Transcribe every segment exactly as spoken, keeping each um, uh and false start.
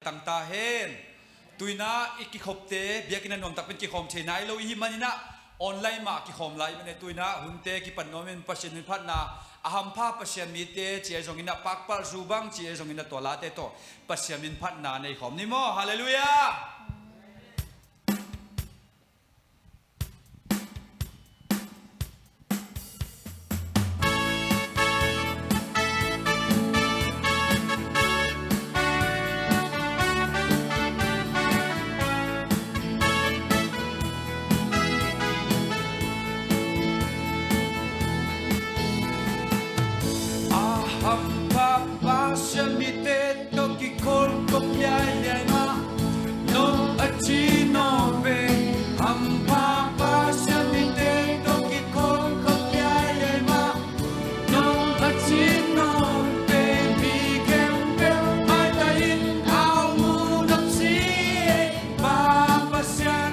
tang ta hen. Tuinah i kikhopte biakinn ah nuamtak pen kikhawm thei nai lo i hih maninah online mah kikhawm lai i hih maninah tuinah hunte kipan nuamin Pasian min phatna a hampha Pasian mite ci-a zonginah pakpalh zu bang ci-a zonginah tua late tawh Pasian min phatna nei khawm ni maw. Halleluiah. A hampha Pasian mite tawh kikhol khop liailiai mah nong a ci nawn ve. Hampha Pasian mite tawh kikhol khop liailiai mah nong a ci nawn ve. Mi khempeuh maitai in au mu nop si e. Pa Pasian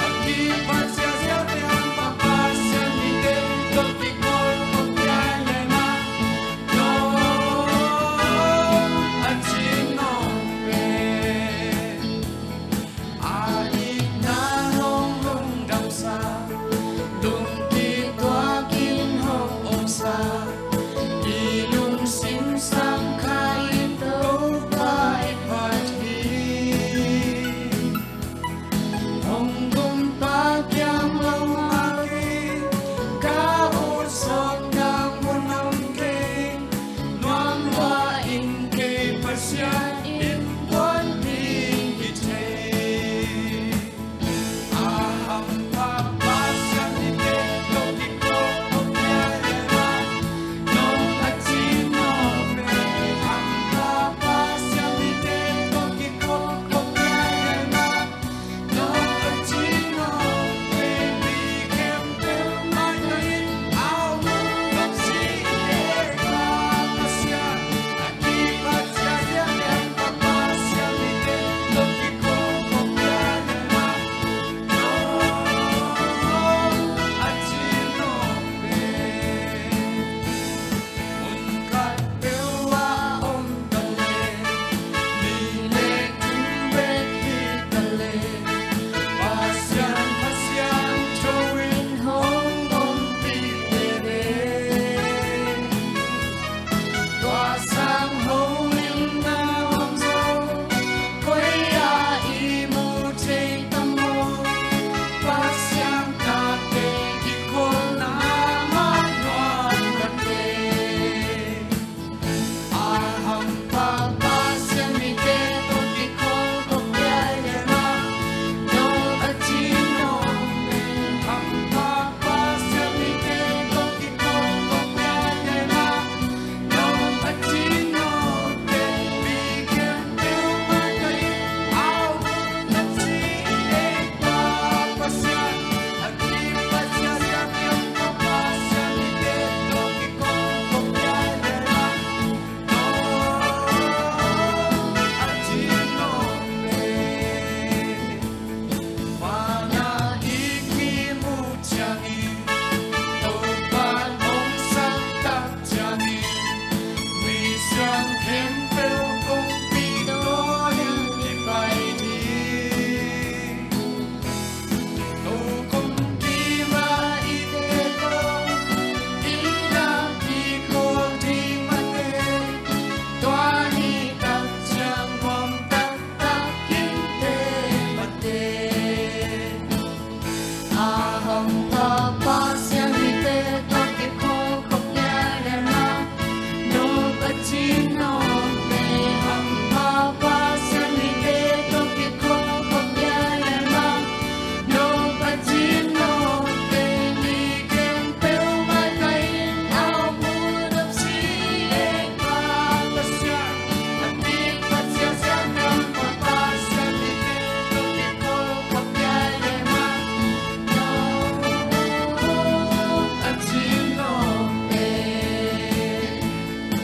a kiphat ziahziah te, hampha Pasian mite tawh kikhol khop liailiai mah nong a ci nawn ve. A itna hong lungdamsa, lungkituakin hong omsa, i lungsim sang kha in Topa i phat hi. Hong kumpa kiang lo mah kei, ka ut sawt nang mun om kei, nuam lua in kei Pasian in puan ding hi thei. A hampha Pasian mite tawh kikhol khop liailiai mah nong a ci nawn ve. Hampha Pasian mite tawh kikhol khop liailiai mah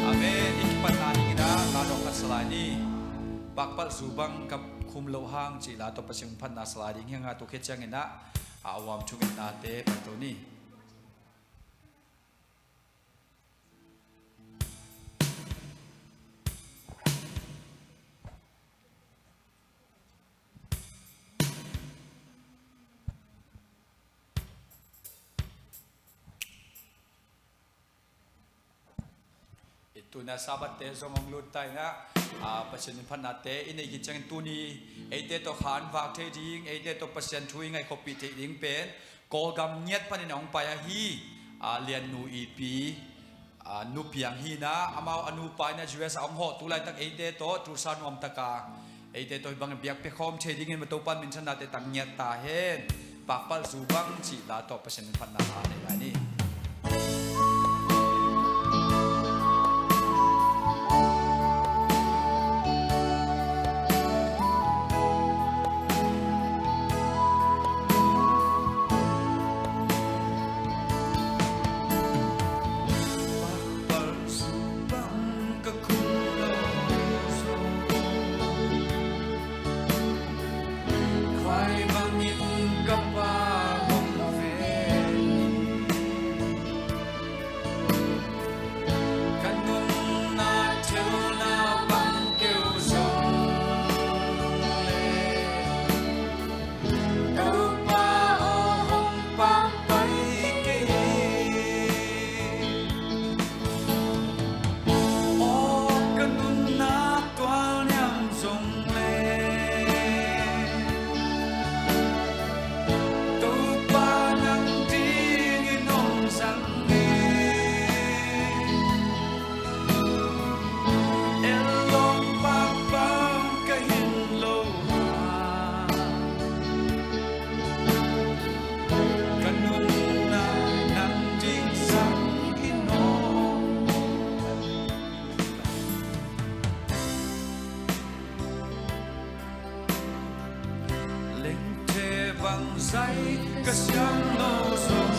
Amen. I kipatna dingin ah la dong khat sa lai ni. Bakpalh zu bang ka khum loh hang cih la tawh Pasian phatna sa lai ding hi hang a, tua khit ciangin ah a uam thungetnate pan to ni. Tuna Sabbath te zong hong lut ta in ah, a, Pasian min phatnate i neih khit ciangin tuni eite tawh kha an vak thei ding, eite tawh Pasian thu i ngaihkhuapih theih ding pen Kawlgam ngiat panin a hong pai ahi, a, Liannu Ipi, a, nu piang hi in ah, amau a nupa in ah U S a hong hawh tu laitak eite tawh Tulsa nuam taka eite tawh hih bangin biak pia khawm thei dingin ma Topa in minthanna te tang ngiat ta hen. Pakpalh Zu Bang cih la tawh Pasian min phatna a nei lai ni. Ka nunna thelna bang keu zong le, Topa aw hong pampai kei hi. Aw ka nunna tualniam zong le, Topa nang dingin hong zang hi. En lawm pakpang ka hi lo a, ka nunna nang ding zang hi nawn. Lengthe bang zai ka siang lo zong,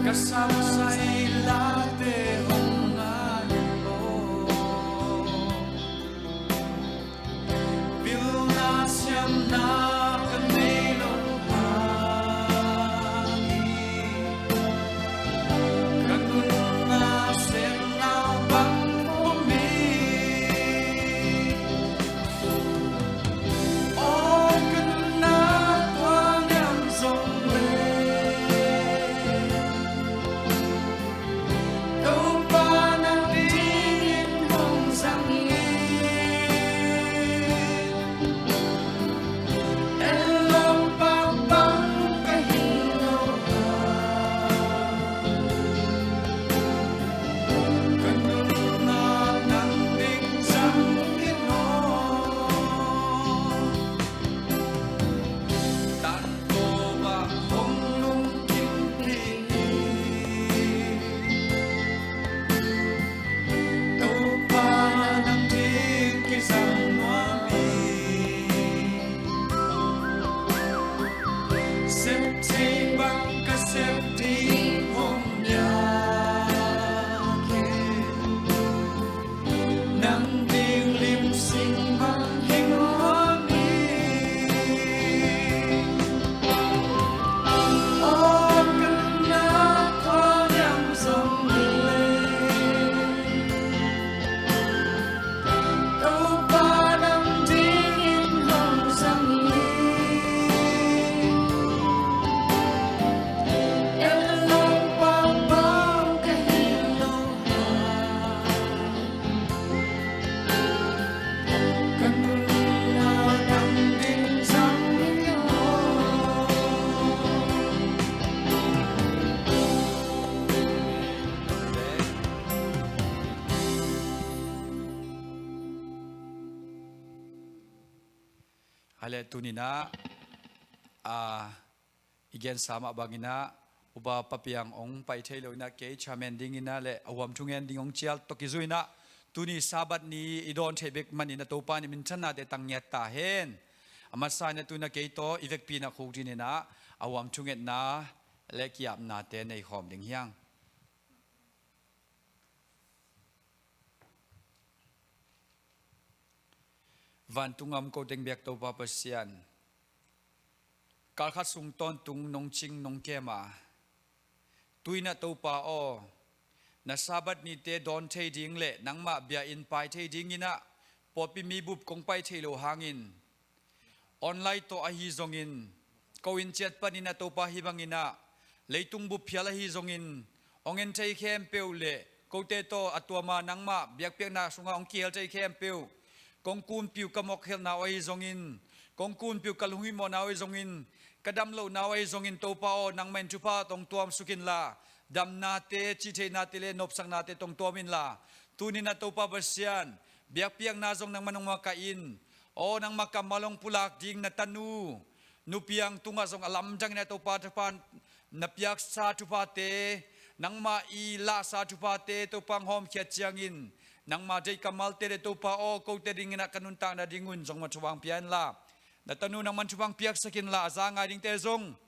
ka samsai late hong ngai aw. Pilna siamna ka nei lo hang hi, ka nunna sepna bang om hi. Aw ka nunna tualniam zong le, Topa nang dingin hong zang hi. En lawm pakpang ka hi lo a, ka nunna nang ding zang hi nawn. Tan tawh bang hong lungkimpi hi. Topa nang ding kizang nuam hi. Sep thei bang ka sep ding hong ngiat hi. Nang ding lim sing bang hi nuam hi. Aw ka nunna tualniam zong le, Topa nang dingin hong zang hi. En lawm pakpang ka hi lo a, ka nunna nang ding zang hi nawn. Hale tuni in ah, a, i gensa mah bangin ah, Upa Pa Piang hong pai thei lo in ah, kei chairman dingin ah le a huam thungen ding hong cial tawh kizui in ah, tuni Sabbath ni i dawn theih bek manin ah Topa in minthanna te tang ngiat ta hen. A masa in ah tuni in ah kei tawh i vekpi in ah khukdin in ah, a huam thungetna le ki-apna te nei khawm ding hi hang. Vantung a om ko teng biak Topa Pasian, kalkhat sung tawntung nong cing nong kem a, tu in ah Topa aw, na Sabbath nite dawn thei ding le nangmah bia in pai thei dingin ah pawlpi mi bup kong pai thei lo hangin, online tawh ahi zongin, ko inn ciat panin ah Topa hih bangin ah leitung bup phial ahi zongin, hong en thei khempeuh le kote tawh a tuama nangmah biakpiakna sungah hong kihel thei khempeuh, kong kunpi uh ka mawkkhelhna uh ahi zongin, kong kunpi uh ka lunghimawhna uh ahi zongin, ka damlohna uh ahi zongin, Topa aw, nangmah in thupha tawh hong tuamsuk inla, damnate, cihtheihnate le nopsaknate tawh hong tuam inla, tuni-in ah Topa Pasian, biakpiakna zong nangmah in hong makaih in, aw, nangmah kammal hong pulak ding na tanu, Nu Piang tungah zong a lamdangin ah Topa thupha na piaksa thuphate, nangmah i lahsa thuphate Topa hong hawmkhiat ciangin, nangmah deih kammalte le Topa aw, kote dingin ah ka nuntakna ding un zong mah thupha hong pia inla, na tanu nangmah in thupha hong piaksak inla, a za ngai dingte zong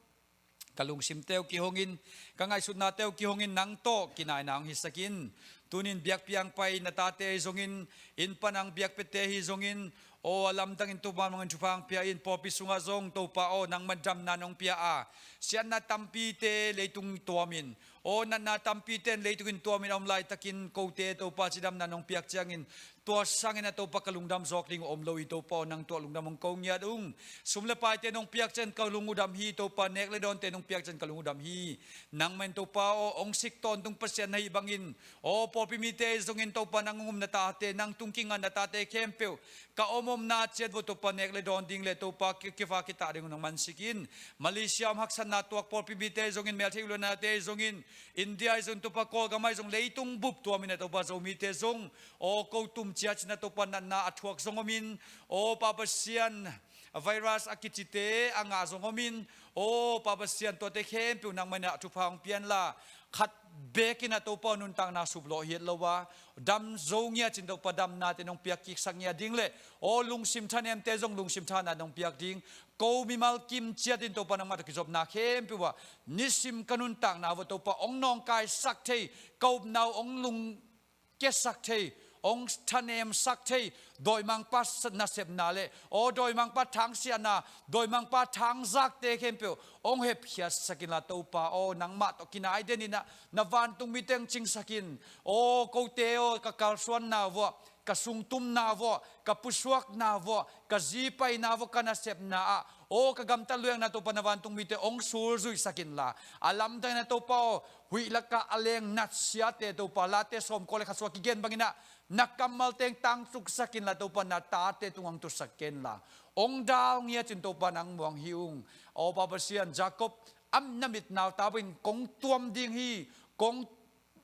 ka lungsimte uh kihongin, ka ngaihsutnate uh kihongin, nang tawh kinaina hong hisak in. Tuni-in biakpiakna pai na tate ahi zongin, inn pan a hong biakpiate ahi zongin, aw, a lamdangin Topa nangmah in thupha hong pia in. Pawlpi sungah zong Topa aw, nangmah in damna nong pia a, siatna tampite leitung tuamin, aw, natna tampite in leitung in tuamin a om laitakin kote Topa cidamna nong piak ciangin, tua sangin ah Topa ka lungdam zawk ding uh om lo hi Topa aw, nang tawh lungdam hong ko ngiat ung. Sum le paite nong piak ciang ka lung uh dam hi Topa, nek le dawnte nong piak ciang ka lung uh dam hi. Nangmah in Topa aw, hong sik tawntung Pasian na hih bangin, aw, pawlpi mite ahi zongin Topa nang hong um na tate, nang tung kinga na tate khempeuh ka om omna ciat uh ah Topa nek le dawn ding le Topa ki-, kiva kitah ding uh nangmah in sik in. Malaysia om haksatna tuak pawlpi mite ahi zongin, meltheih uh le nate ahi zongin, India ahi zong Topa Kawlgam ahi zong leitung bup tuamin ah Topa Zomite zong, aw, ko tum ciat cin ah Topa natna a thuak zong omin, aw, Pa Pasian, virus a kicite a ngah zong omin, aw, Pa Pasian, tuate khempeuh nangmah in ah thupha hong pia inla, khat bekin ah Topa aw, nuntakna suplawh hiat lo a, dam zo ngiat cin Topa damnate nong piak kiksak ngiat ding le, aw, lungsim thanemte zong lungsim thahatna nong piak ding, ko mimal kim ciatin Topa nangmah tawh kizopna khempeuh ah nisim ka nuntakna uh ah Topa hong nawngkaisak thei, ka upna uh hong lungkiasak thei, hong thanemsak thei dawimangpa nasepna le, aw, dawimangpa thangsiahna, dawimangpa thangzakte khempeuh hong hepkhiatsak inla Topa aw, nangmah tawh kinai den in ah na vantung mite hong cingsak in. Aw, kote aw, ka kalsuanna uh ah, ka sungtumna uh ah, ka pusuakna uh ah, ka zipaina uh ah, ka nasepna ah, aw, ka gamtat luiakna Topa na vantung mite hong sulzuihsak inla, a lamdangin ah Topa aw, huih lakah a leng natsiate Topa, Late sawmkua le khat sungah kigen bangin ah na kammalte hong tangtungsak inla Topa na tate tungah hong tusak kenla, hong dal ngiat cin Topa nang muang hi ung. Aw, Pa Pasian, Jacob a na mitnau ta bangin kong tuam ding hi, kong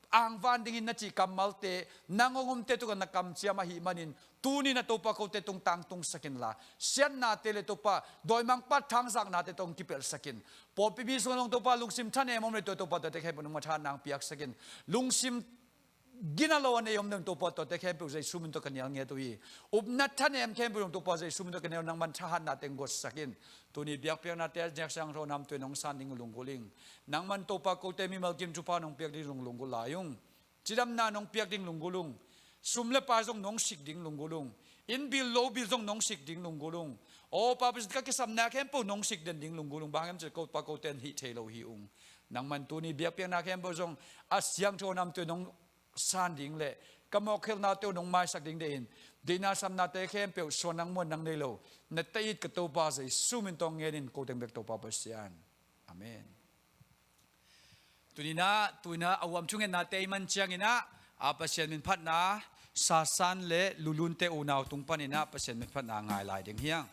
angvan ding hi na cih kammalte, nang hong omte tungah na kamciam ahih manin, tuni-in ah Topa kote tung tangtungsak inla, siatnate le Topa dawimangpa thangzaknate tawh hong kipelhsak in. Pawlpi mi sungah zong Topa lungsim thanem om le tua Topa tuate khempeuh nangmah thahatna hong piaksak in. Lungsim gina lo a nei om ding Topa tuate khempeuh Jesu min tawh ka nial ngiat uh hi. Upna thanem khempeuh dong Topa Jesu min tawh ka nial, nangmah in thahatnate hong guatsak in. Tuni biakpiaknate a nek siangtho namtui nong san ding uh lunggulh ing. Nangmah in Topa kote mimal kim thupha nong piak ding zong lunggulh lai ung. Cidamna nong piak ding lunggulh ung. Sum le pai zong nong sik ding lunggulh ung. Inn bil lo bil zong nong sik ding lunggulh ung. Aw, Pa Pasian, ka kisapna khempeuh nong sik den ding lunggulh ung. Bang hang hiam cih leh Topa kote in hih thei lo hi ung. Nangmah in tuni biakpiakna khempeuh zong a siangtho namtui nong san ding le ka mawkkhelhnate uh nong maisak ding deih in, deihna sapnate khempeuh suan nang muan nang nei lo na ta it ka Topa Jesu min tawh ngen in, ko teng bek Topa Pasian. Amen. Tuni-in ah, tu-in ah a huam thungetnate i man ciangin ah, a Pasian min phatna, sasan le lulunte unau tung panin ah Pasian min phatna ngai lai ding hi hang.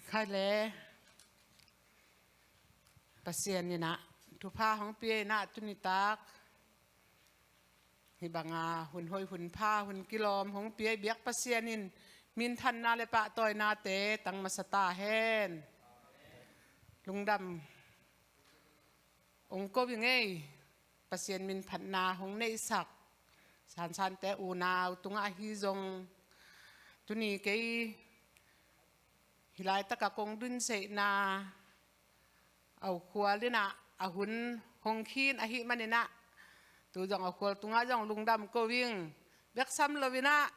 Khai le Pasian in ah thupha hong pia in ah tuni tak hih banga hun hoih hun pha hun kilawm hong pia i biak Pasian in minthanna le pahtawinate tang masa ta hen. Lungdam ong ko ing ei. Pasian minphatna hong neihsak sansante unau tungah ahi zong, tuni kei hih laitak a kong dunseihna a ukhual in ah a hun hong khin ahih manin ah tu zong a ukhual tungah zong lungdam ko ing. Bek sam lo in ah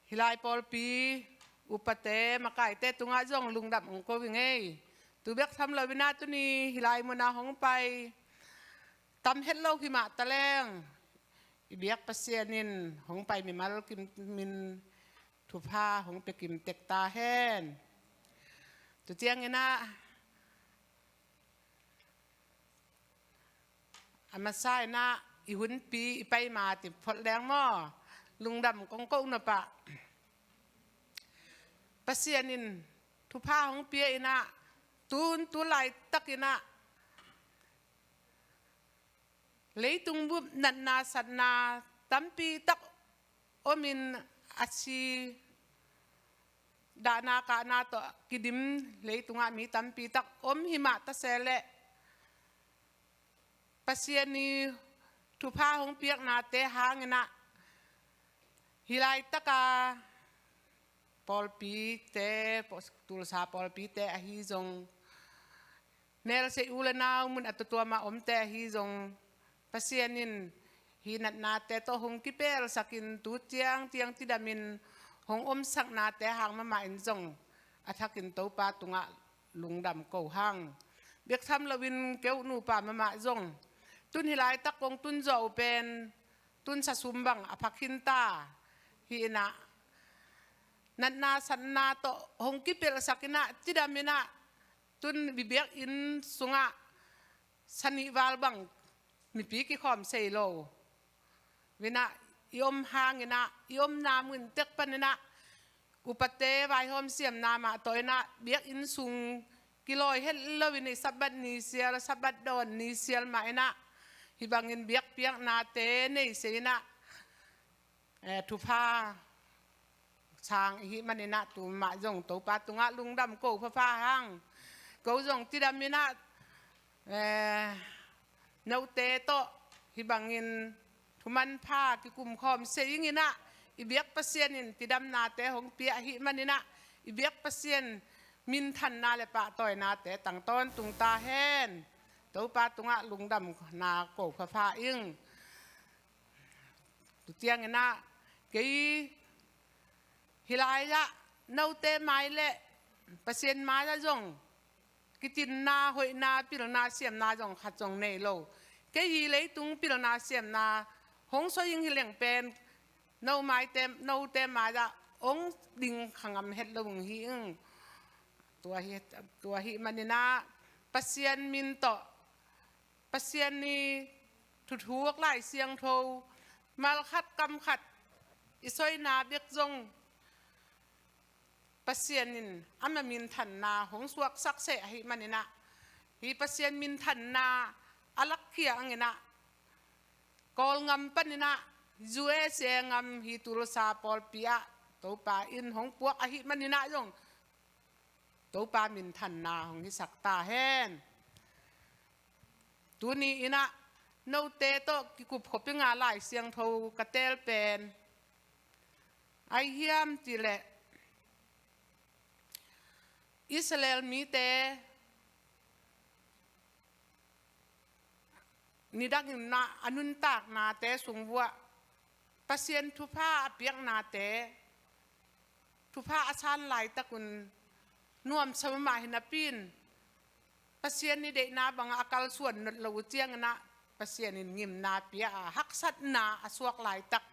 hih lai pawlpi upate makaite tungah zong lungdam ong ko ing ei. Tu bek sam lo in ah tuni hih lai munah hong pai tam het lo himah taleng i biak Pasian in hong pai mimal kim min thupha hong pia kim tek ta hen. Tu ciangin ah a masa in ah i hunpi i pai ma ti phot leng maw, lungdam kong ko nop ah Pasian in thupha hong pia in ah tun tu laitak in ah leitung bup natna satna tampi tak om in a si dahna kahna tawh kidim leitungah mi tampi tak om himah ta se leh Pasian i thupha hong piaknate hang in ah hih laitak a pawlpite, Tulsa pawlpite ahi zong, melsei u le nau mun a tuamtuam a omte ahi zong, Pasian in hih natnate tawh hong kipelsak in tu ciang tiang tidam in hong omsaknate hang mahmah in zong a thak in Topa tungah lungdam ko hang. Bek sam lo in keu nupa mahmah zong tun hih laitak kong tun zawh uh pen tun sasum bang a pha khin ta hi in ah natna satna tawh hong kipelsak in ah tidam in ah tun i biakinn sungah sanih val bang mipi kikhawm sei lo in ah i om hang in ah i omna mun tek pan in ah upate vaihawm siamna mah tawh in ah biakinn sung kilawi het lo in i Sabbath ni sial, Sabbath dawn ni sial mah in ah hih bangin biakpiaknate nei sei in ah eh, thupha sang i hih man in ah tu mah zong Topa tungah lungdam ko phapha hang. Ko zong tidam in ah eh, note tawh hih bangin thuman pha kikum khawm sei ing in ah i biak Pasian in tidamnate hong pia ahih man in ah i biak Pasian minthanna le pahtawinate tang tawntung ta hen. Topa tungah lungdamna ko phapha ing. Tu ciangin ah kei hih lai-ah note mai le Pasian mai-ah zong kitinna, hoihna, pilna, siamna zong khat zong nei lo. Kei hih leitung pilna siamna hong soi ing hi leng pen no maite, note mai-ah hong ding kha ngam het lo ing hi ing. Tua hi, tua hi manin ah Pasian min tawh Pasian i thuthuk Lai Siangtho malkhat kamkhat i soina bek zong Pasian in ama minthanna hong suaksak seh ahih manin ah hih Pasian minthanna a lakkhia ang in ah Kawlgam pan in ah U S A gam hih Tulsa pawlpi ah Topa in hong puak ahih manin ah zong Topa minthanna hong hisak ta hen. Tuni in ah note tawh kikup khop ing a Lai Siangtho ka teel pen ai hiam cih leh Israel mite nidangin ah a nuntaknate sung vuah Pasian thupha a piaknate, thupha a san laitak un nuamsa mahmah hi napi in Pasian i deihna bangah a kalsuan nawn lo uh ciangin ah Pasian in ngimna pia a, haksatna a suak laitak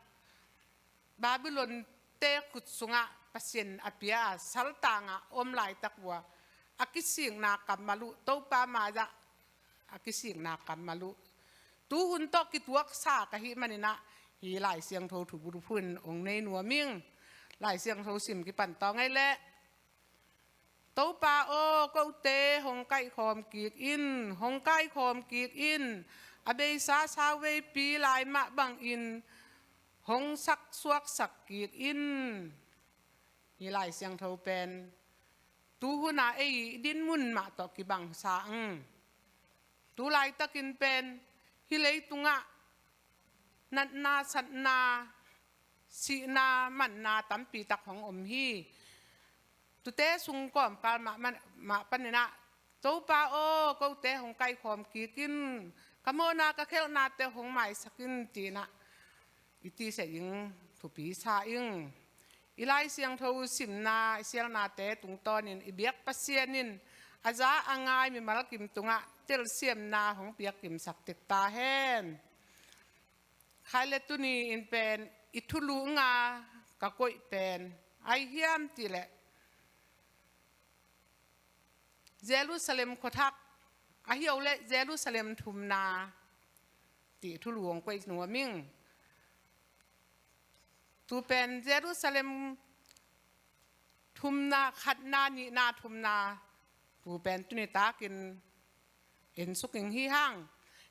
Babylon te khut sungah Pasian a pia a saltangah om laitak uh a, a kisikna kammal uh, Topa mai-ah a kisikna kammal uh tu hun tawh kituaksa ka hih manin ah hih Lai Siangtho thubul phun hong nei nuam ing. Lai Siangtho sim kipan tawh ngei leh Topa aw, kote hong kaikhawm kik in, hong kaikhawm kik in, a beisa sauveipi lai mah bangin hong saksuaksak kik in. Hih Lai Siangtho pen tuhuna ei i dinmun mah tawh kibangsa ang. Tu laitakin pen hih leitungah natna, satna, sihna, manna tampi tak hong om hi. Tute sung kawmkal mah, mah, mah paninah, Topa aw, kote hong kaikhawm kik in, ka mawhna ka khelhnate hong maisak in, tinah i tisa ing, thupi sa ing. I Lai Siangtho simna, i sialnate tungtawnin i biak Pasian in a za a ngai mimal kim tungah telsiamna hong piak kimsak tek ta hen. Khai le tuni in pen i thulu nga ka koih pen ai hiam tileh, Jerusalem khuathak, ahi o le Jerusalem thumna, ti thulu hong koih nuam ing. Tu pen Jerusalem thumna, khatna, nihna, thumna, tu pen tuni takin ensuk ing hi hang.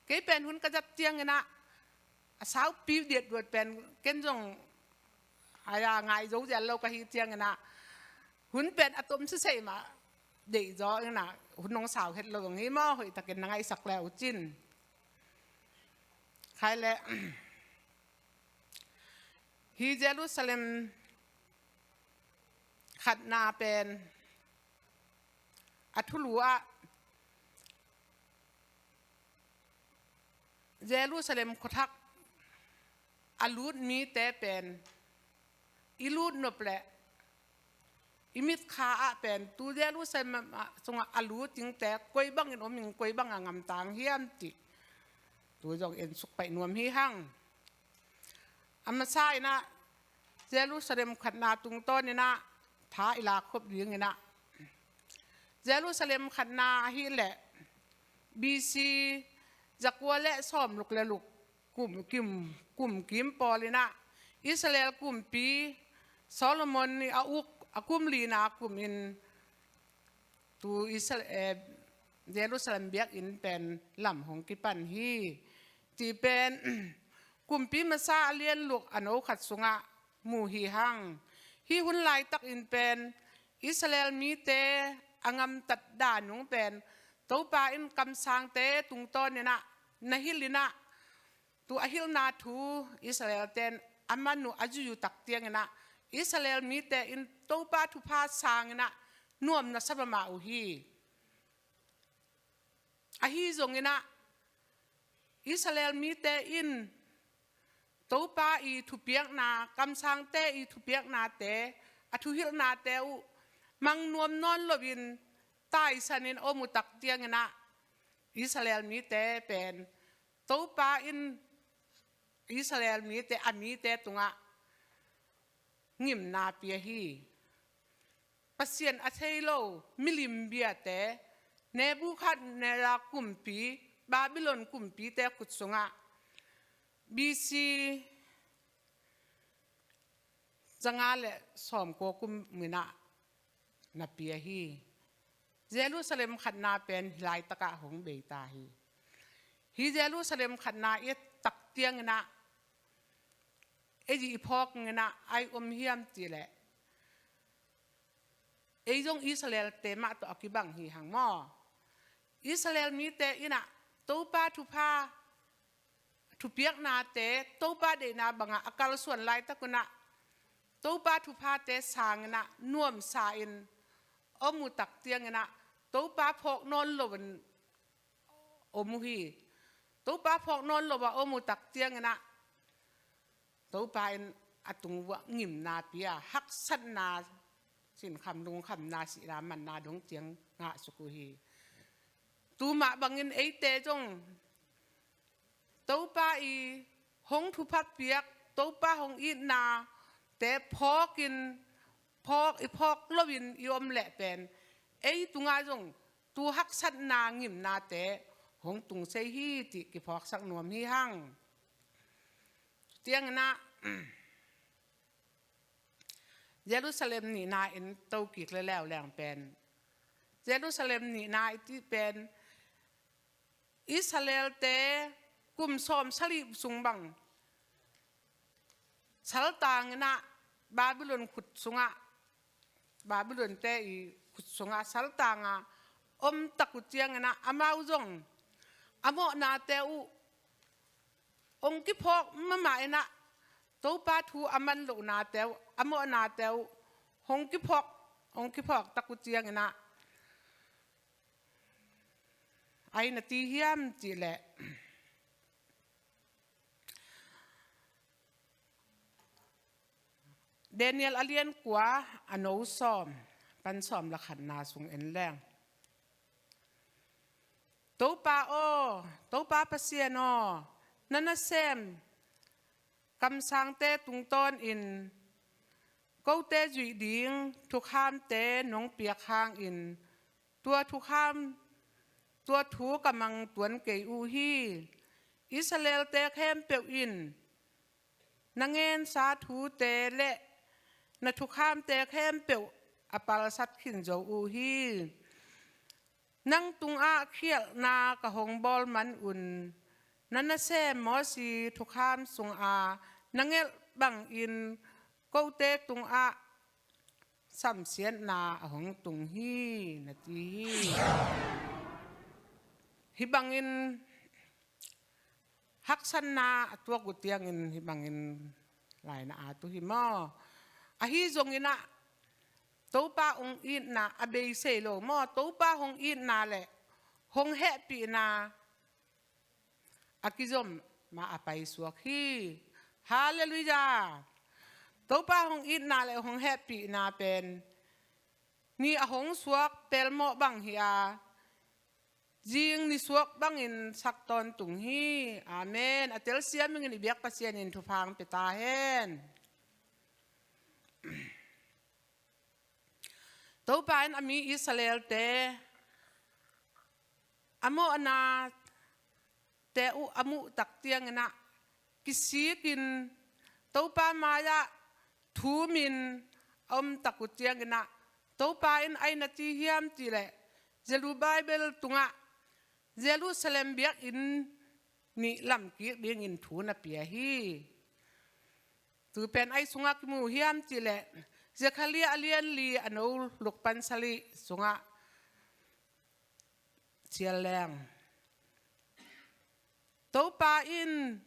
Kei pen hun ka zat cianginah a saupi diatduat pen ken zong a ya ngai zo zial lo ka hi cianginah, hun pen a tom sisei mah deih zaw inah, hun hong sau het lo zong hi maw, hoihtakin na ngaihsak le uh cin. Khai le, hi Jerusalem khatna pen a thulu ah Jerusalem khuathak a lut mite pen i lut nop leh i mitkha ah pen tu Jerusalem sungah a lut dingte koi bangin om ing, koi bang a ngamtang hiam ti tu zong ensuk paih nuam hi hang. A masa inah Jerusalem khatna tungtawn inah tha i lak khop ding inah, Jerusalem khatna ahih leh B C zakua le sawmluk le luk kum kim, kum kim pawl inah Israel kumpi Solomon nih a uk a kum lina kum in tu Israel, eh, Jerusalem biakinn pen lam hong kipan hi. Ti pen kumpi masa a lian luk a no khat sungah mu hi hang. Hih hun laitakin pen Israel mite a ngamtat danung pen Topa in kamsangte tungtawn inah na hilh inah, tu a hilhna thu Israel ten a man uh a zui uh tak cianginah Israel mite in Topa thupha sanginah nuam na sa mahmah uh hi. Ahi zonginah Israel mite in Topa i thupiakna, kamsangte i thupiaknate, a thuhilhnate uh mang nuam nawn loin taisanin om uh tak cianginah Israel mite pen Topa in Israel mite, a mite tungah ngimna pia hi. Pasian a thei lo milim biate Nebuchadnezzar kumpi, Babylon kumpite khut sungah B C zanga le sawmkua kum inah na pia hi. Jerusalem khatna pen hih laitakah hong bei ta hi. Hih Jerusalem khatna i et tak cianginah ei i phawk inah ai om hiam tileh, ei zong Israel-te mah tawh a kibang hi hang maw? Israel mite inah Topa thupha, thupiaknate, Topa deihna bangah a kalsuan laitak unah Topa thuphate sanginah nuamsa in om uh tak cianginah Topa phawk nawn loin om uh hi. Topa phawk nawn lo a om uh tak cianginah Topa in a tung uh ah ngimna pia, haksatna, sinkham lungkhamna, sihna manna dong ciang ngahsuk uh hi. Tu mah bangin eite zong Topa i hong thupha piak, Topa hong itnate phawkin, phawk, i phawk loin i om leh pen ei tungah zong tu haksatna ngimnate hong tung sei hi cih kiphawksak nuam hi hang. Cianginah Jerusalem nihna in tokik le leuleng pen Jerusalem nihna i cih pen Israelte kum sawmsagih sung bang saltang in ah Babylon khut sungah, Babylonte i khut sungah saltang a om tak uh ciangin ah amau zong a mawhnate uh hong kiphawk mahmah in ah Topa thu a man lohnate uh, a mawhnate uh hong kiphawk, hong kiphawk tak uh ciangin ah ai na ci hiam cih leh Daniel a lian kua, a no sawm pan sawm le khatna sung en leng. Topa aw, Topa Pasian aw, na nasem kamsangte tungtawnin kote zuih ding thukhamte nong piak hangin tua thukham, tua thu ka mang tuan kei uh hi. Israelte khempeuh in na ngensa thute le na thukhamte khempeuh a palsat khin zo uh hi. Nang tungah khialhna ka hong bawl manun na nasem Mosi thukham sunga na ngelh bangin kote tungah samsiatna a hong tung hi, na ci hi. Hih bangin haksatna a tuak uh ciangin hih bangin laina a tu hi maw? Ahi zongin ah Topa hong itna a beisei lo maw? Topa hong itna le hong hehpihna a kizom mah a paisuak hi. Halleluiah! Topa hong itna le hong hehpihna pen ni a hong suak pelmawh bang hi a, zing ni suak bangin sak tawntung hi. Amen. A telsiam ingin i biak Pasian in thupha hong pia ta hen. Topa in a mi Israelte a mawhnate uh a muh tak ciangin ah kisikin Topa mai-ah thumin a om tak uh ciangin ah Topa in ai na ci hiam cih leh Zerubbabel tungah Jerusalem biakinn nih lamkik dingin thu na pia hi. Tu pen ai sungah kimu hiam cih leh Zekhariah a lian li a no luk pan sagih sungah cial leng. Topa in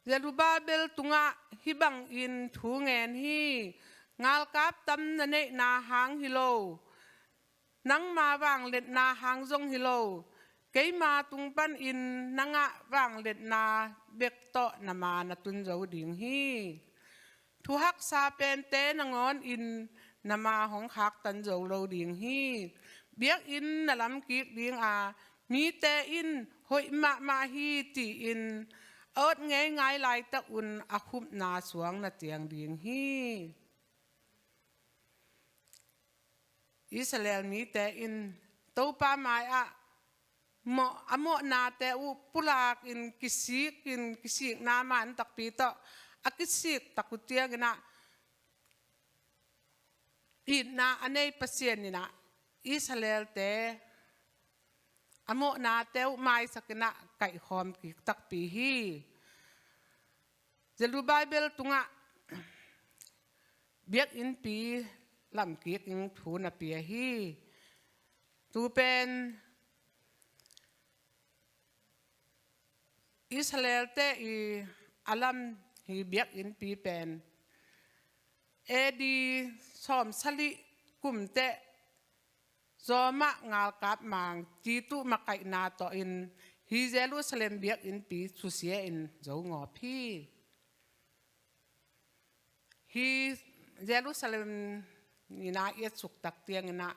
Zerubbabel tungah hih bangin thu ngen hi. Ngalkap tam na neihna hang hi lo, nangma vangliatna hang zong hi lo, keima tung panin na ngah vangliatna bek tawh na ma na tun zo ding hi. Thuhaksa pente nangawnin na ma hong khaktan zo lo ding hi. Biakinn na lamkik ding a, mite in hoih mahmah hi ci-in a awt ngeingai laitak un a khupna suang na ciang ding hi. Israel mite in Topa mai-ah mawh, a mawhnate uh pulakin kisikin, kisikna man takpi tawh a kisik tak uh ciangin ah itna a nei Pasian in ah Israelte a mawhnate uh maisakin ah kaihkhawm kik takpi hi. Zerubbabel tungah biakinnpi lamkik ding thu na pia hi. Tu pen Israelte i a lam hi biakinnpi pen A D sawmsagih kum teh Roma ngalkap mang Titu makaihna tawhin hi Jerusalem biakinnpi susia in zo ngawp hi. Hi Jerusalem nihna i et suk tak ciangin ah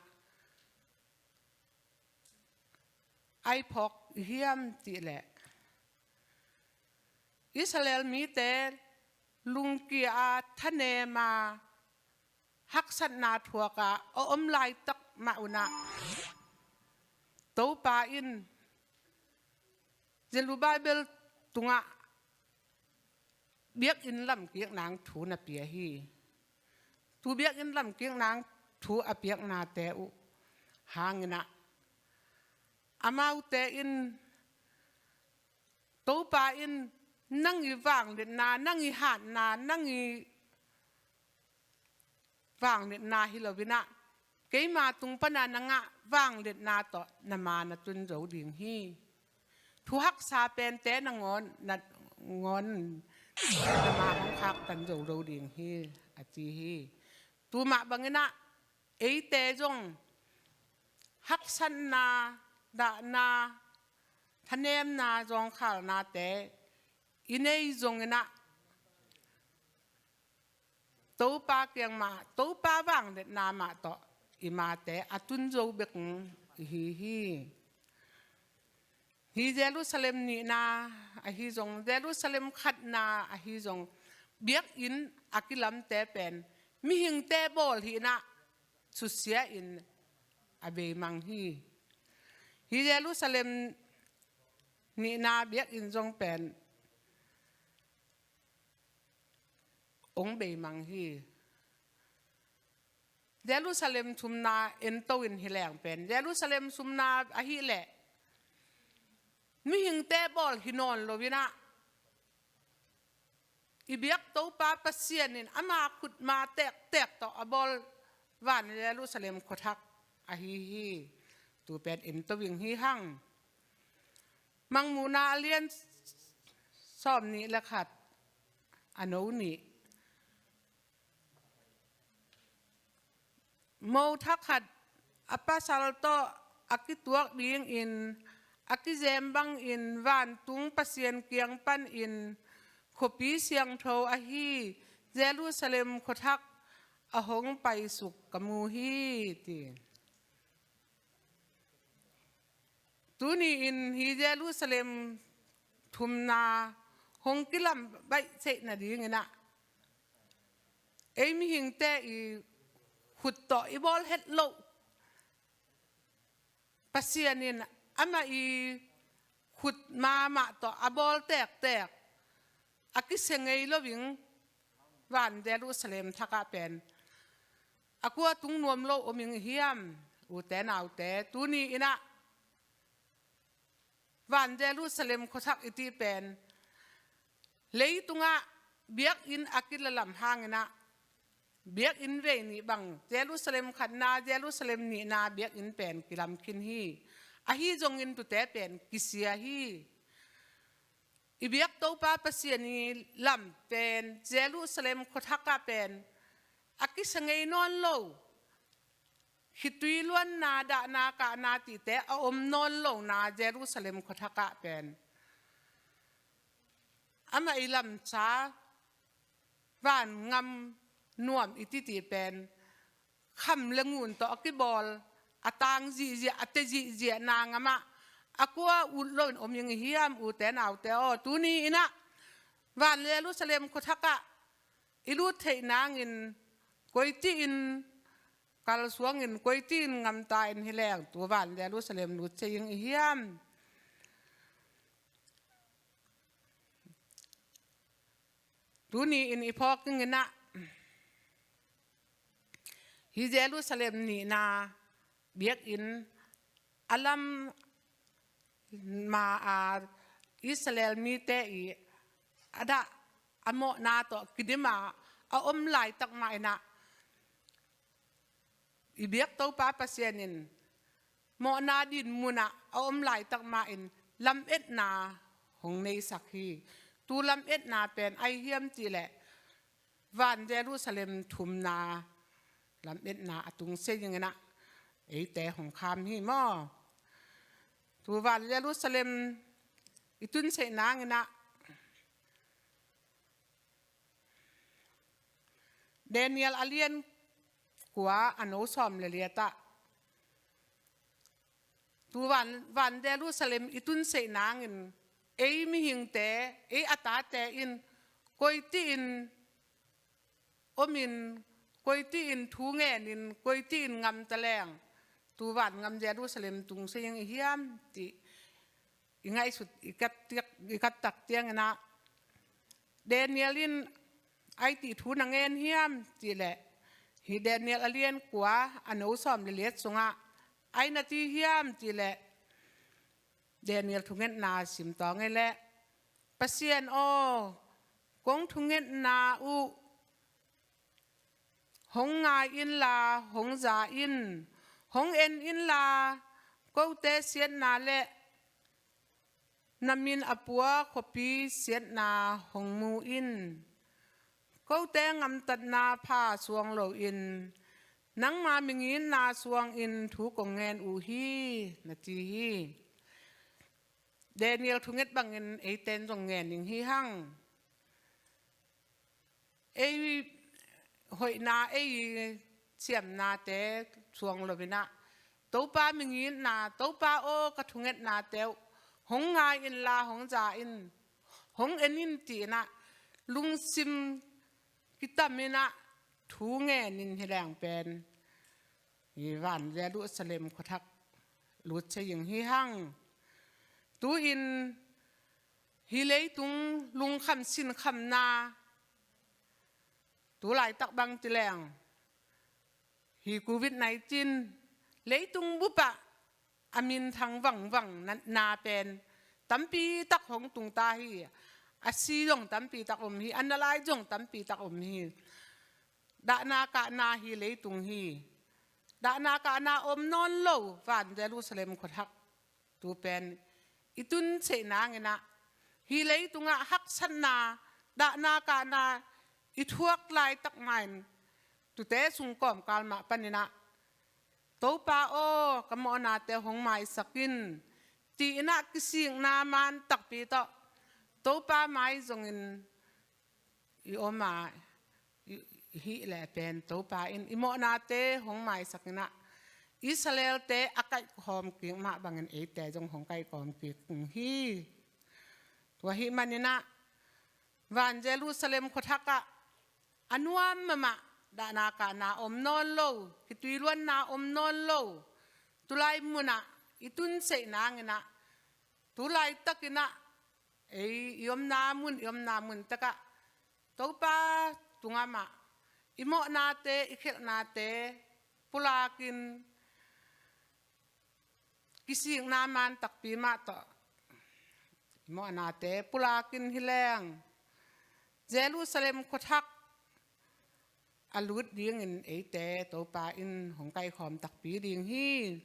ai phawk hiam cih leh Israel mite lungkia a thanem a haksatna thuak a a om laitak mah un ah Topa in Zerubbabel tungah biakinn lamkik nang thu na pia hi. Tu biakinn lamkik nang thu a piaknate uh hangin ah, amaute in, Topa in nang i vangliatna, nang i hatna, nang i vangliatna hi loin ah, keima tung pana na ngah vangliatna tawh na ma na tun zo ding hi. Thu haksa pente nangawn, nangawn na ma hong khaktan zo lo ding hi, a ci hi. Tu mah bangin ah, eite zong haksatna, dahna, thanemna, zawngkhalnate i nei zongin ah, Topa kiang mah, Topa vangliatna mah tawh i mate a tun zo bek i hi hi. Hi Jerusalem nihna ahi zong, Jerusalem khatna ahi zong, biakinn a kilamte pen mihingte bawl hi-in ah, susia-in a beimang hi. Hi Jerusalem nihna biakinn zong pen hong beimang hi. Jerusalem thumna ento in hi leng pen, Jerusalem thumna ahih leh mihingte bawl hi nawn loin ah, i biak Topa Pasian in ama khutma tektek tawh a bawl van Jerusalem khuathak ahi hi. Tu pen ento in hi hang. Mangmuhna a lian sawm nih le khat, a no nih. Mo thakhat a pasal tawh a kituak dingin a kizem bangin vantung Pasian kiang panin khuapi siangtho ahi Jerusalem khuathak a hong paisuk ka mu hi, ti. Tuni-in hi Jerusalem thumna hong kilam baih theih nadingin ah, ei mihingte i khut tawh i bawl het loh, Pasian in amah i khutma mah tawh a bawl tektek, a kisia ngei loin van Jerusalem thakah pen a kua tung nuam lo om ing i hiam, ute naute? Tuni-in ah van Jerusalem khuathak i cih pen leitungah biakinn a kilalam hangin ah, biakinn vei nih bang, Jerusalem khatna, Jerusalem nihna biakinn pen kilam khin hi. Ahi zongin tute pen kisia hi. I biak Topa Pasian i lam pen Jerusalem khuathakah pen a kisia ngei nawn lo, khitui luanna, dahna, kahna tihte a om nawn lona Jerusalem khuathakah pen amah i lamsa vangam nuam i cih pen kham le ngun tawh a kibawl, a tang zihziah, a te zihziahna ngamah a kua ut loin om ing i hiam, ute naute aw? Tuni-in ah van Jerusalem khuathakah i lut theih nangin koici-in kalsuangin, koici-in ngamta-in hi leng tu van Jerusalem lut thei ing i hiam? Tuni-in i phawk dingin ah, hi Jerusalem nihna biakinn a lam ma-a Israel mite i a dah a mawhna tawh kidima a om laitak mah in ah, i biak Topa Pasian in mawhna din munah a om laitak mah in lametna hong neisak hi. Tu lametna pen ahi hiam cih leh van Jerusalem thumna lametna a tungsia dingin ah eite hong kham hi maw? Tu van Jerusalem i tun theih nangin ah Daniel a lian kua, a no sawm le liatah, tu van, van Jerusalem i tun theih nangin ei mihingte, ei a tate in koici-in omin, koici-in thu ngenin, koici-in ngamta leng tu van gam Jerusalem tung thei ing i hiam, cih i ngaihsut i kat tiak, i kat tak ciangin ah, Daniel in a i cih thu na ngen hiam cih leh, Hih Daniel a lian kua a no sawm le liat sungah ai na ti hiam cih leh, Daniel thungetna sim tawng ei leh, Pasian aw, kong thungetna uh hong ngai inla hong za in, hong en inla kote siatna le na min a pua khuapi siatna hong mu in. Kote ngamtatna pha suang loin nangma mingitna suangin thu kong ngen uh hi, na ci hi. Daniel thunget bangin eite in zong ngen ding hi hang. Ei hoihna, ei siamnate suang lo-in ah, Topa mingitna, Topa aw, ka thungetnate uh hong ngai inla hong za in, hong en in, ci-in ah lungsim kitam in ah thu ngenin hi leng pen hih van Jerusalem khuathak lut thei ding hi hang. Tu-in hih leitung lungkham sinkhamna, tu laitak bang ci leng hih covid nineteen leitung bupah a minthang vangvang na, na pen tampi tak hong tung ta hi. A si zong tampi tak om hi, a na lai zong tampi tak om hi. Dahna kahna hih leitung hi. Dahna kahna om nawn lo van Jerusalem khuathak tu pen i tun theih nangin ah, hih leitungah haksatna, dahna kahna i thuak laitak mahin, tute sung kawmkal mah panin ah, Topa aw, ka mawhnate hong maisak in, ci-in ah kisikna man takpi tawh Topa mai zongin i om a, i, i hih leh pen Topa in i mawhnate hong maisak in ah, Israelte a kaihkhawm kik mah bangin eite zong hong kaihkhawm kik hi. Tua ahih manin ah van Jerusalem khuathak ah a nuam mahmah, dahna kahna om nawn lo, khitui luanna om nawn lo, tu lai munah i tun theih nangin ah, tu laitakin ah ei i omna mun, i omna mun takah Topa tungah mah i mawhnate, i khialhnate pulakin, kisikna man takpi mah tawh i mawhnate pulakin hi leng, Jerusalem khuathak a lut dingin eite Topa in hong kaihkhawm takpi ding hi.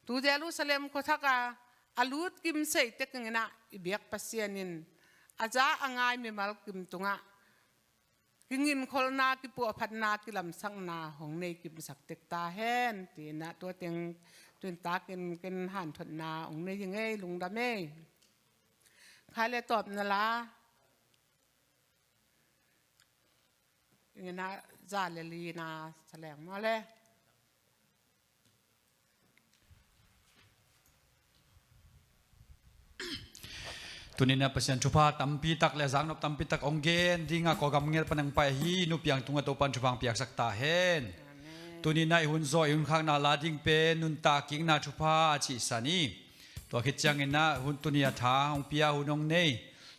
Tu Jerusalem khuathak a, a lut kim thei tek dingin ah i biak Pasian in a za a ngai mimal kim tungah kingimkholhna, kipuahphatna, kilamsakna hong nei kimsak tek ta hen, ci-in ah tua teng tun takin ken hanthotna hong nei hi ing ei, lungdam ei. Khai le tawpna la ing ei na, za le lina sa leng maw le. Tuni-in ah Pasian thupha tampi tak le zaknop tampi tak hong gen dingin Kawlgam ngel pan hong pai ahi Nu Piang tungah Topa'n thupha hong piaksak ta hen. Amen. Tuni-in ah i hun zawh, i hun khakna la ding pen nuntak kikna thupha a cihsan hi. Tua khit ciangin ah hun tuni a tha hong pia, hun hong nei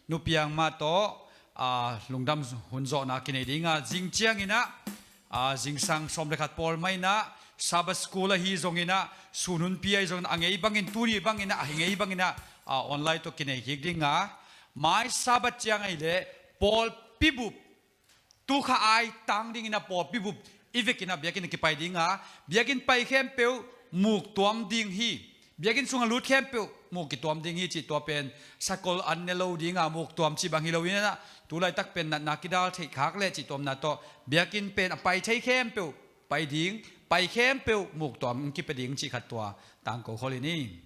Nu Piang mah tawh, a, lungdam hun zawhna kinei dingin, zing ciangin ah, a, zingsang sawm le khat pawl mah in ah, Sabbath School ahi zongin ah, sun hun pi ahi zongin ah, a ngei bangin, tuni bangin ah, a hi ngei bangin ah, a, online tawh kinei kik dingin, mai Sabbath ciang ahih leh pawlpi bup, tu kha ai tang dingin ah pawlpi bup i vekin ah biakinn ah kipai dingin, biakinn pai khempeuh muk tuam ding hi. Biakinn sungah lut khempeuh muk kituam ding hi cih tua pen sakol an ne lo dingin muk tuam cih bang hi lo-in ah, tu laitak pen natna kidal theih khak leh cih tuamna tawh biakinn pen a pai thei khempeuh pai ding, pai khempeuh muk tuam kipia ding cih khat tua tangko khol ing ei.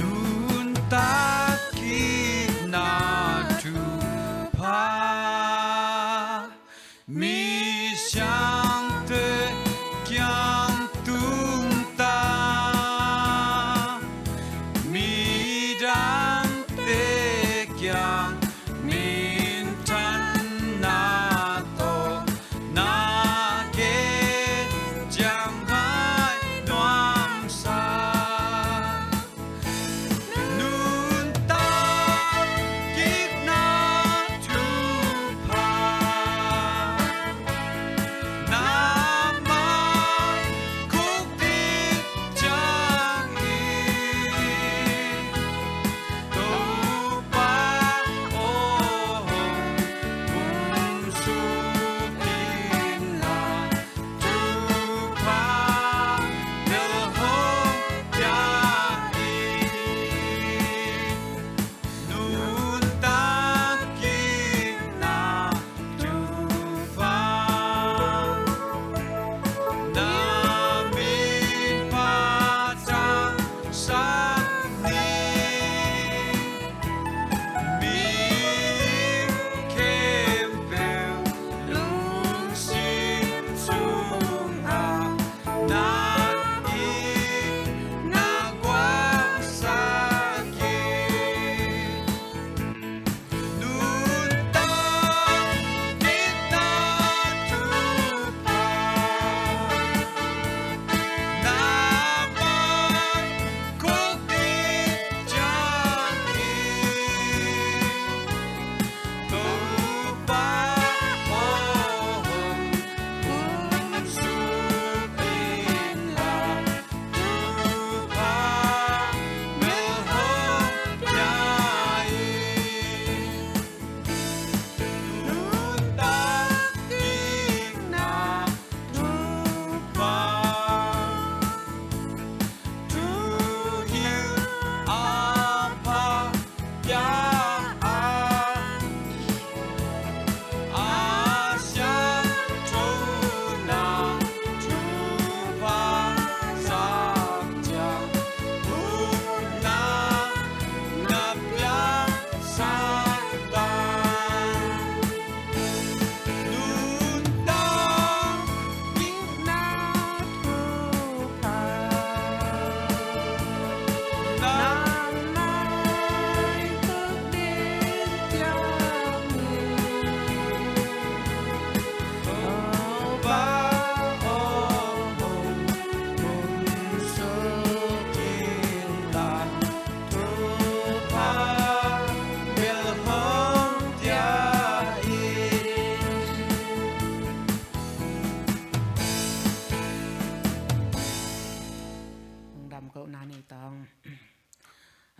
Nuntak kikna thupha, misiangtho kiang tungta.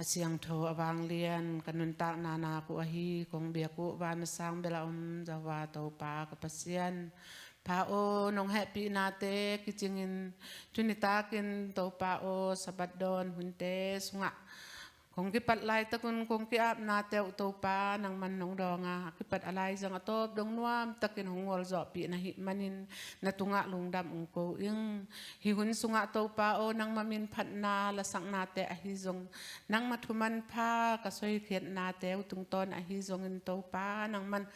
A siangtho, a vanglian, ka nuntakna nak uh ahi kong biak uh van a sang bel a om Jehovah Topa ka Pasian. Pha aw, nong hehpihnate kicingin tuni takin Topa aw, Sabbath dawn hunte sungah kong kipat laitakun kong ki-apnate uh Topa nangman nong dawnga, a kipat a laizang a tawp dong nuamtakin hong gualzawhpih na hih manin na tungah lungdam ong ko ing. Hih hun sungah Topa aw, nangma min phatna lasaknate ahi zong, nangma thuman pha ka soikhiatnate uh tungtawn ahi zongin Topa nangman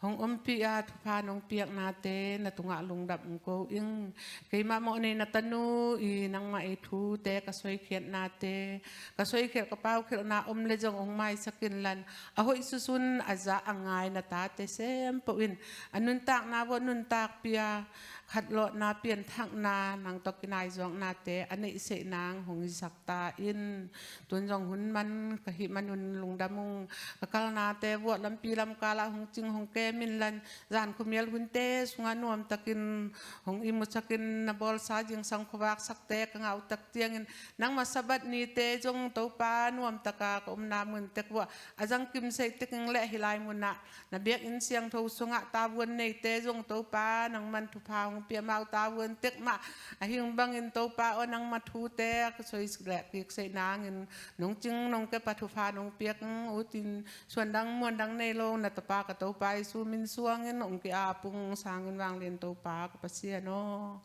hong ompih a thupha nong piaknate na tungah lungdam ong ko ing. Keimah mawhnei na tanu i nangmah i thute ka soikhiatnate, ka soikhiat ka paukhialhna om le zong ong maisak inlan, a hoih susun a za a ngai na tate sempoh in a nuntakna vuah nuntakpih a khatlawhna pianthakna nang tawh kinaizuaknate a neihseih nang hong hisak ta in. Tun zong hun man ka hih manun lungdam ung. Ka kalnate vuah lampi lamkalah hong cing hong kem inlan, zan khuamial hunte sungah nuamtakin hong imusakin na bawlsa zingsang khuavak sakte ka ngah uh tak ciangin, nangma Sabbath nite zong Topa nuamtaka ka omna mun tek vuah a zangkim seih tek ing leh hih lai munah na biakinn siangtho sungah tavuan neite zong Topa nangman thupha hong pia, amau tavuan tek mah a hing bangin Topa aw, nangma thute ka soi leh kik seih nangin nong cing nong kep a thupha nong piak ut in, suandang muandang nei lo na tapa ka Topa Jesu min suangin ong ki-ap ung. Sangin vanglian Topa ka Pasian aw.